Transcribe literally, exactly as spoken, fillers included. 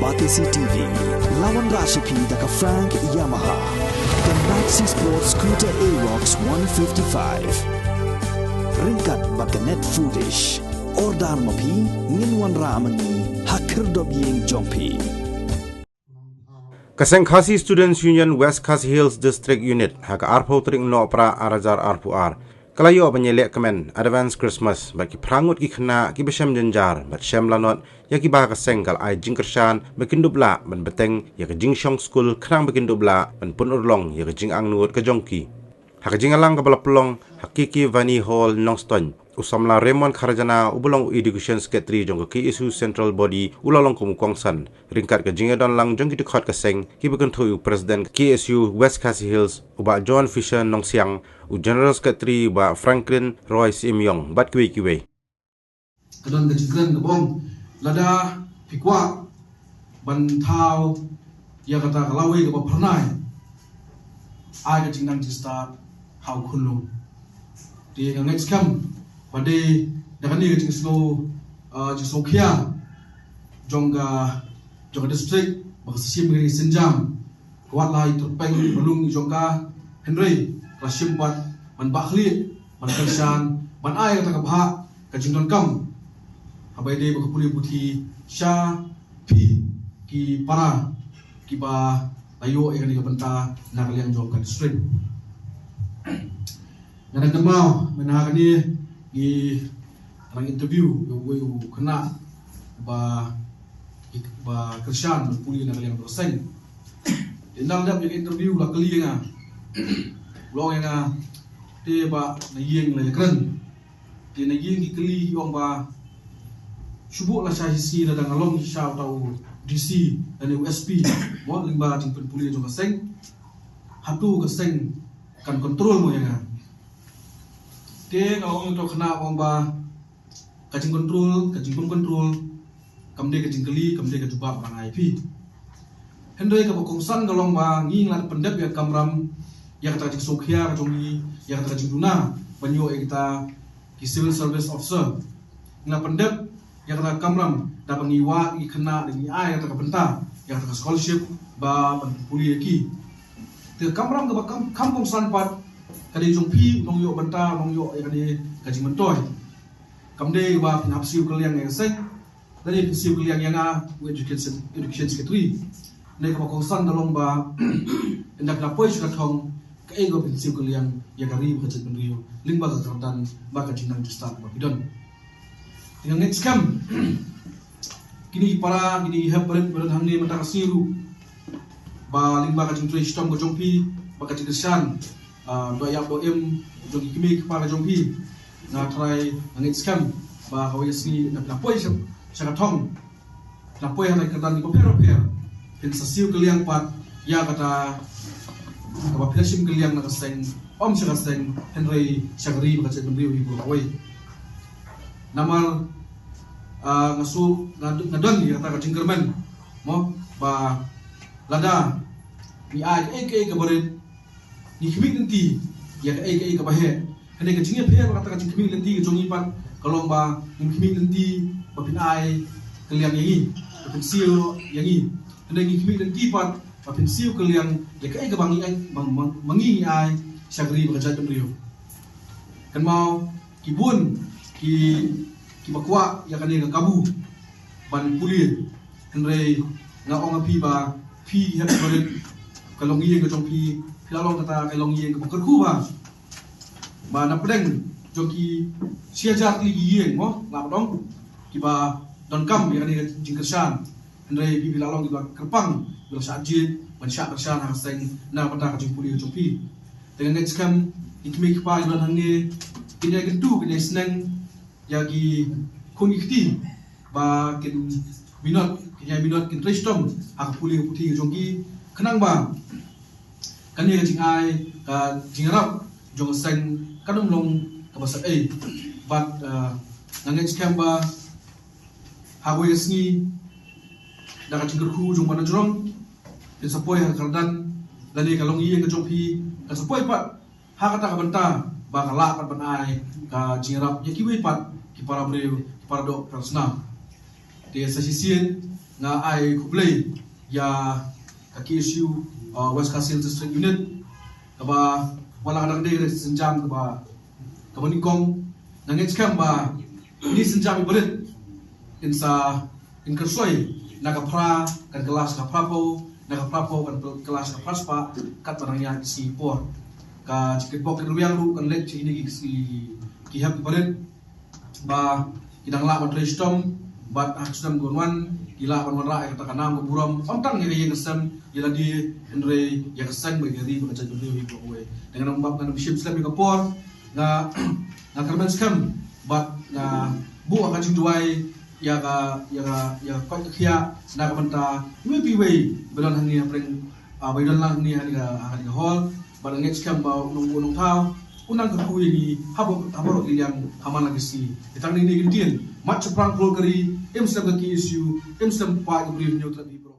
Batesi T V, la wanrah sha phi da ka Frank Yamaha, ka Maxi Sport Scooter Aerox one fifty-five. Ryngkat bad ka Net Foodish. Order ma phi, ngin wanrah ma ngi ha khyrdop ïing jong phi. Ka Seng Khasi Students Union West Khasi Hills District Unit ha ka arphew tarik Nohprah ar hajar arphew ar ka la ïoh ban ïaleh kmen Advance Christmas bad ki phra ngut ki khynnah kiba shem jynjar bad shem lanot ïa kiba ka seng ka la ai jingkyrshan ba kin dup lah ban bteng ïa ka jingshong skul khnang ba kin dup lah ban pynurlong ïa ka jingangnud ka jong ki. Ha ka jingïalang kaba la pynlong ha K K Vani Hall, Nongstoiñ, u samla Raymond Kharjana uba long u Education Secretary jong ka K S U Central Body u la long kum u kongsan ryngkat ka jingïadon lang jong ki dkhot ka seng kiba kynthup ïa u President ka K S U West Khasi Hills u Bah John Fisher Nongsiang, u General Secretary u Bah Franklin Roy Syiemiong bad kiwei kiwei. Ka don ka jingkren kaba ong, lada phi kwah ban thaw ïa kata ka lawei kaba phyrnai, ai ka jingnang jingstad ha u khunlung. Te nga ngeit skhem ba dei da kane ka jingsngew, ah, jingsngewkhia jong ka, jong ka district ba ka Seng Khasi Students Union ka wad la ïa tyrpeng ba lung jong ka, hynrei ka la shim pat ban bah khlieh, ban kyrshan, ban ai kata ka bhah ka jingdonkam haba ïadei bad ka pule puthi sha phi ki para kiba la ïoh ïa kane ka bynta na ka liang jong ka district. Nga dang kynmaw mynta ha kane ngi dang interview ïa uwei u khynnah ba, ba kyrshan ban pule na ka liang jong ka seng. Te ynda la dep ïa ka interview la kylli ïa nga, u la ong ïa nga, te bah na ïing la ïakren. Te na ïing ki kylli ki ong ba shu buh la shisha lada nga long shisha uta u D C lane u S P, mo, lyngba ka jingpynpule jong ka seng, hato ka seng kan control mo ïa nga. Te nga ong ïa uta u khynnah, ong ba ka jingcontrol, ka jingpyncontrol kam dei ka jingkylli, kam dei ka jubab ba nga ai phi. Hynrei kaba kongsan ka long ba ngi ngi la pyndep ïa ka kamram, ïa kata ka jingsngewkhia ka jong ngi, ïa kata ka jingduna ban ïoh ïa kita ki civil service officer. Ngi la pyndep ïa kata ka kamram da ba ngi wad ïa ki khynnah, da ngi ai ïa kata ka bynta, ïa kata ka scholarship ba ban pule ïa ki. Te ka kamram kaba kham, kham kongsan pat ka dei jong phi u nongïoh bynta, u nongïoh ïa kane ka jingmyntoi. Kam dei ba phin hap siew kylliang ïa ka seng, lane phin siew kylliang ïa nga u education, education secretary. Hynrei kaba kongsan ka long ba ynda phi la poi sha ka thong, kaei kaba phin siew kylliang ïa ka ri bad ka jaitbynriew lyngba ka kyrdan bad ka jingnang jingstad ba phi don. Te nga ngeit skhem kine ki para, kine ki hep barit ba don hangne mynta ka sngi ruh, ba lyngba ka jingtrei shitom ka jong phi bad ka jingkyrshan, ah, doh ïap doh im jong ki kmie ki kpa ka jong phi, nga trai, nga ngeit skhem ba kawei ka sngi ynda phi la poi sha, sha ka thong, phi la poi ha ki kyrdan kiba pher bapher, phin sa siew kylliang pat ïa kata kaba phi la shim kylliang na ka seng, ym sha ka seng hynrei sha ka ri bad ka jaitbynriew hi baroh kawei. Namar, ah, nga shu, nga, nga don ïa kata ka jingkyrmen, mo, ba lada ngi ai kaei kaei kaba rit, ngi khmih lynti ïa kaei kaei kaba heh. Hynrei ka jingïapher bad kata ka jingkhmih lynti ka jong ngi pat ka long ba ngim khmih lynti ba phin ai kylliang ïa ngi, ba phin siew ïa ngi. Hynrei ngi khmih lynti pat ba phin siew kylliang ïa kaei kaba ngi ai, ba, ba, ba ngi ngi ai sha ka ri bad ka jaitbynriew. Kynmaw ki bun ki, kiba kwah ïa kane ka kabu ban pule. Hynrei nga ong ha phi ba phi hep barit, ka longïing ka jong phi, phi la long kata ka longïing kaba kyrkhu ba, ba na pdeng jong ki shi hajar tylli ki ïing, mo, la pdeng kiba donkam ïa kane ka jingkyrshan. Hynrei phi, phi la long kiba kyrpang, kiba la shah jied ban shah kyrshan ha ka seng na ka bynta ka jingpule ka jong phi. Te nga ngeit skhem ki kmie ki kpa ki don hangne kin ïai kyntu, kin ïai sneng ïa ki khun ki kti ba kin minot, kin ïai minot, kin trei shitom ha ka pule ka puthi ka jong ki, khnang ba kane ka jingai, ka jingïarap jong ka seng kan ym long kaba sat ei. Bad, eh, nga ngeit skhem ba ha kawei ka sngi da ka jingkyrkhu jong u Bah Nongïalam, phin sa poi ha ka kyrdan lane ka longïing ka jong phi, kan sa poi pat ha kata ka bynta ba ka lah pat ban ai ka jingïarap ïa kiwei pat ki para briew, ki para doh, para snam. Te sa shisien Nga ai khublei ïa ka K S U, uh, West Khasi Hills District Unit, kaba wat la ka dang dei ka sienjam kaba, kaba nyngkong. Nga ngeit skhem ba kine ki sienjam kiba rit kin sa, kin kyrsoi na ka phra kan kylla sha ka phra phew, na ka phra phew kan kylla sha ka phra spah, katba nang ïaid ki sngi ki por. Ka jingkyrpad ka rwiang ruh kan leit sha kine ki, ki, ki hep kiba rit ba ki dang lah ban trei shitom bad ha ka snem ka wan, ki lah ban wanrah ïa kata ka nam ka burom, ym tang ïa ka ïing ka sem ïa lade, hynrei ïa ka seng bad ïa ka ri bad ka jaitbynriew hi baroh kawei. Te ngan ym bam, ngan ym shim slem ïa ka por, nga, nga kyrmen skhem bad nga buh ha ka jingduwai ïa ka, ïa ka, ïa ka koit ka khiah na ka bynta iwei pa iwei ba don hangne hapdeng, ah, ba don lang hangne ha kane ka, ha kane ka hall. Bad nga ngeit skhem ba u nong, u nongthaw un nang kyrkhu ïa ngi ha baroh, ha baroh ki liang ha man la ka sngi. Te tang kine ki ktien, mat shaphrang klur ka ri, im slem ka K S U, im slem paid ka Ri Hynñiewtrep hi baroh.